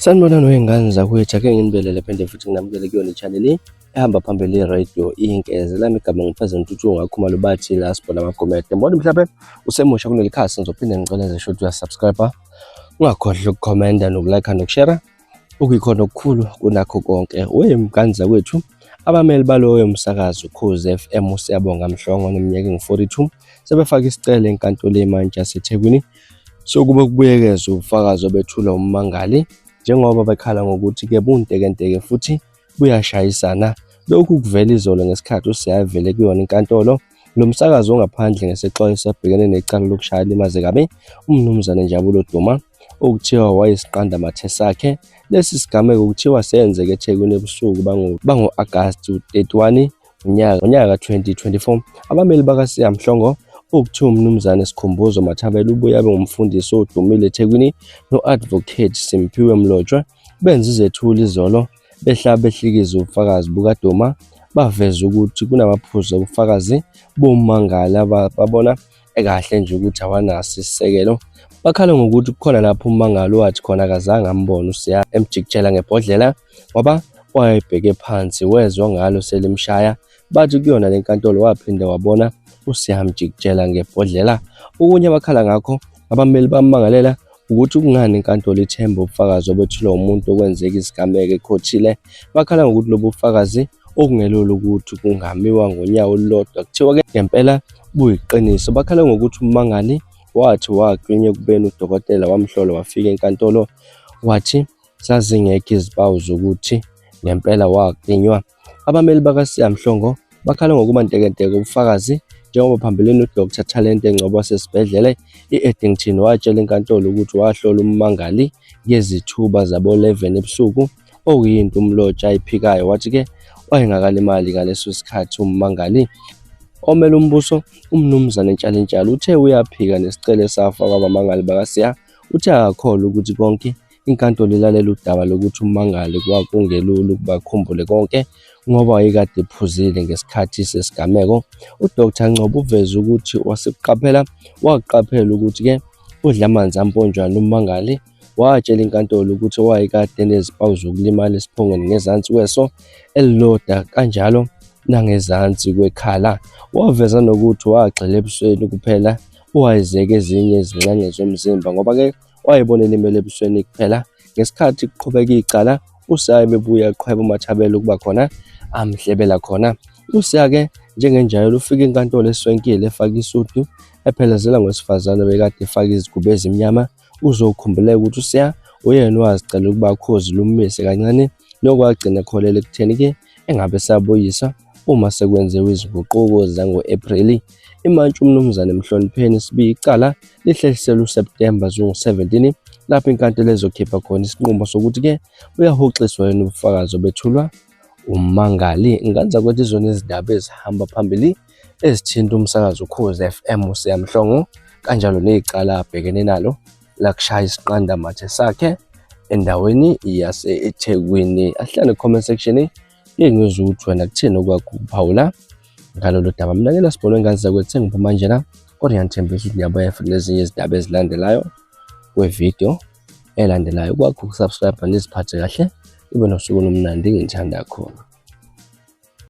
Sanibonani wey'ngane zakwethu, ake nginibelele phinde futhi nginamukele kuyona i-channel ehamba phambili i-radio Inkeze. Lami igama ngu-President Ntuthuko Ngakhumalo bathi la sibona amagumede. Mbona mhlawumbe usemusha kuleli khasi, ngizophinde ngicela nje ukuthi uyasubscribe, ungakhohlwa ukukhomenta nokulike nokushare okuyikhona okukhulu kunakho konke. Wey'ngane zakwethu, abameli baloyo msakazo Ukhozi FM uSiyabonga Mhlongo oneminyaka engu-42 sebefake isicelo enkantolo yemantshi yaseThekwini sokuba kubuyekezwe ubufakazi obethulwa ummangali njengoba bekhala ngokuthi-ke buntekenteke futhi buyashayisana. Lokhu kuvela izolo ngesikhathi uSiya evele kuyona inkantolo. Lo msakazo ongaphandle ngesexwayiso abhekene necala lokushaya alimaze kabi uMnumzane Njabulo Duma okuthiwa wayesiqanda mathe sakhe. Lesi sigameko kuthiwa senzeke eThekwini ebusuku bango-Agasti 31 ngonyaka ka-2024. Abameli bakaSiya Mhlongo okuthiwa uMnumzane Sikhumbuzo Mathabela ubuye abe ngumfundisi odumile eThekwini no-Advocate Simphiwe Mlotshwa benza izethulo izolo behla behlikiza ubufakazi bukaDuma baveza ukuthi kunamaphuzu obufakazi bommangali ababona ekahle nje ukuthi awanaso isisekelo. Bakhala ngokuthi kukhona lapho ummangali wathi khona akazange ambone uSiya emjikijela ngebhodlela ngoba wayebheke phansi wezwa ngalo selimshaya. Bathi kuyona le nkantolo waphinde wabona uSiya emjikijela ngebhodlela. Okunye abakhala ngakho abameli bammangalela ukuthi kungani inkantolo ithemba ubufakazi obethulwa umuntu okwenzeka isigameko ekhothile. Bakhala ngokuthi lobu bufakazi okungelula ukuthi kungamiwa ngonyawo olulodwa kuthiwa-ke ngempela buyiqiniso. Bakhala ngokuthi ummangali wathi waklinywa ekubeni udokotela wamhlola wafika enkantolo wathi zazingekho izimpawu zokuthi ngempela waklinywa. Abameli bakaSiya Mhlongo bakhala ngokuba ntekenteke ubufakazi njengoba phambilini uDr Thalente Ngcobo wasesibhedlela i-Eddington watshela inkantolo ukuthi wahlola ummangali ngezithuba zabo-11 ebusuku okuyinto uMlotshwa ayiphikayo wathi-ke wayengakalimali ngaleso sikhathi ummangali. Omele umbuso uMnumzane Ntshalintshali uthe uyaphika nesicelo esafakwa abamangali bakaSiya, uthe akakholwa ukuthi konke inkantolo ilalela udaba lokuthi ummangali kwakungelula ukuba akhumbule konke ngoba wayekade ephuzile ngesikhathi sesigameko. UDr Ngcobo uveze ukuthi wasekuqaphela waqaphela ukuthi-ke udla amanzi amponjwana ummangali watshela inkantolo ukuthi wayekade enezimpawu zokulimala esiphongweni ngezansi kweso eliloda kanjalo nangezansi kwekhala. Waveza nokuthi wagxila ebusweni kuphela wayezeka ezinye izingxenye zomzimba ngoba-ke wayebona elimele ebusweni kuphela. Ngesikhathi kuqhubeka icala uSiya ebebuya eqhweba uMathabela ukuba khona amhlebela khona. USiya-ke njengenjayelo ufike enkantolo eswenkile efake isudu ephelezela ngowesifazane obekade efake izigubo ezimnyama. Uzokhumbuleka ukuthi uSiya uyena owazicela ukuba ukhozi lummise kancane nokwagcina ekholela ekutheni-ke engabe esabuyiswa uma sekwenziwe izinguquko zango-Ephreli. Imantshi uMnumzane Mhlonipheni Sibiya icala lihlehliselwe uSeptemba zungu-17 lapho inkantolo ezokhipha khona isinqumo sokuthi-ke buyahoxiswa yini ubufakazi obethulwa ummangali. Nganza kwethu izona izindaba ezihamba phambili ezithinta umsakazo Ukhozi FM uSiya Mhlongo kanjalo necala abhekene nalo lakushaya isiqanda mathe sakhe endaweni yase-Ethekwini. Ahlale comment section ngizwe ukuthi wena kuthini okwakho ukuphawula ngalolu daba. Mina ke lasibona ingane zakwethu sengiphuma njena kodwa ngiyanithembisa ukuthi ngiyabuya futhi nezinye izindaba ezilandelayo kwevidiyo elandelayo. Kwakho ukusubscribe niziphathe kahle, ibe nosuku olumnandi ngithanda khona.